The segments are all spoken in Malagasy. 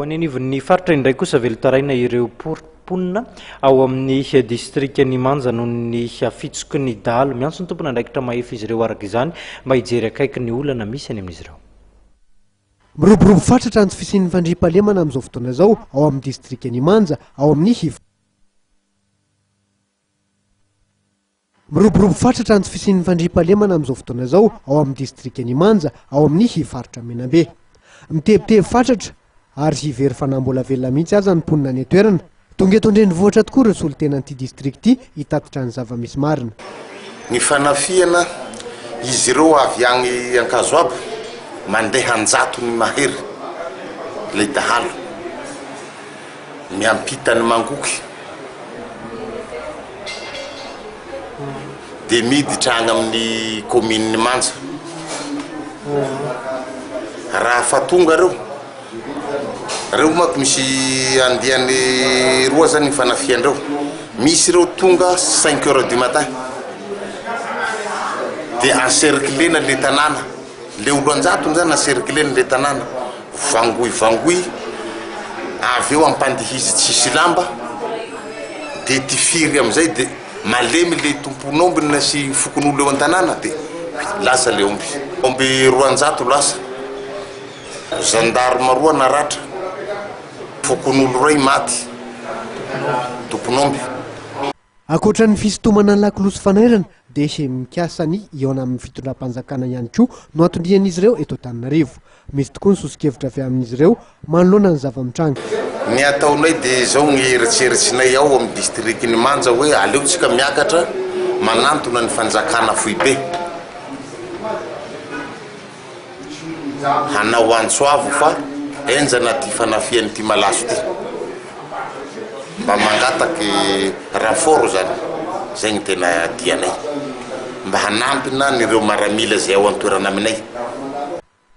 Ho any anivon'ny faritra indray kosa, velon-taraina ireo mponina ao amin'ny distrikan'i Manja noho ny fitsoky ny dahalo. Miantso ny tompon'andraikitra mahefa izy ireo araka izany mba hijery akaiky ny olana misy any amin'izy ireo. Miroborobo fatratra ny tsy fisian'ny fandriampahalemana amin'izao fotoana izao ao amin'ny distrikan'i Manja, ao amin'ny. Miroborobo fatratra ny tsy fisian'ny fandriampahalemana amin'izao fotoana izao ao amin'ny distrikan'i Manja, ao amin'ny faritra Menabe. Mitebiteby fatratra ary very fanahy mbola velona mihitsy aza ny mponina any an-toerana. Tonga eto an-drenivohitra tokoa ireo solontenan'ity distrika ity hitatitra ny zava-misy marina. Ny fanafihana izy ireo avy agny Ankazoabo mandeha an-jatony mahery ilay dahalo. Miampita an'i Mangoky dia miditra agny amin'ny kaominin'i Manja. Raha fa tonga reo, reo manko misy andiany roa zany ny fanafihan-dreo. Misy reo tonga cinq heures du matin dia encercler-na le tanàna. Le olo anjatony zany encercler-na le tanàna. Vangoy vangoy avy eo ampandihizy tsisy lamba de tifiry amizay de malemy le tompon'omby na sy fokonolona eo an-tanàna de lasa le omby. Omby 200 lasa, gendarme roa naratra, fokonolo ray maty, tompon'omby. Ankoatra ny fisintomana ny lakolosy fanairana dia mikasa ny hihaona amin'ny fitondram-panjakana ihany koa no anton-dian'izy ireo eto Antananarivo. Misy tokoa ny soso-kevitra avy amin'izy ireo manoloana ny zava-mitranga. Ny ataonay dia izao ny eritseritsinay ao amin'ny distrikin'i Manja hoe aleo tsika miakatra manantona ny fanjakana foibe. Hanao antso avo fa henjana ty fanafihan'ity malaso ty. Mba mangataky renfort zany, zay gny tena dianay. Mba hanampina an'ireo maramila zay ao an-toerana aminay.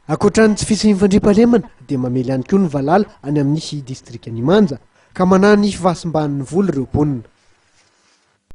Ankoatra ny tsy fisian'ny fandriampahalemana dia mamely ihany koa ny valala any amin'ny distrikan'i Manja ka manahy ny fahasimban'ny voly ireo mponina.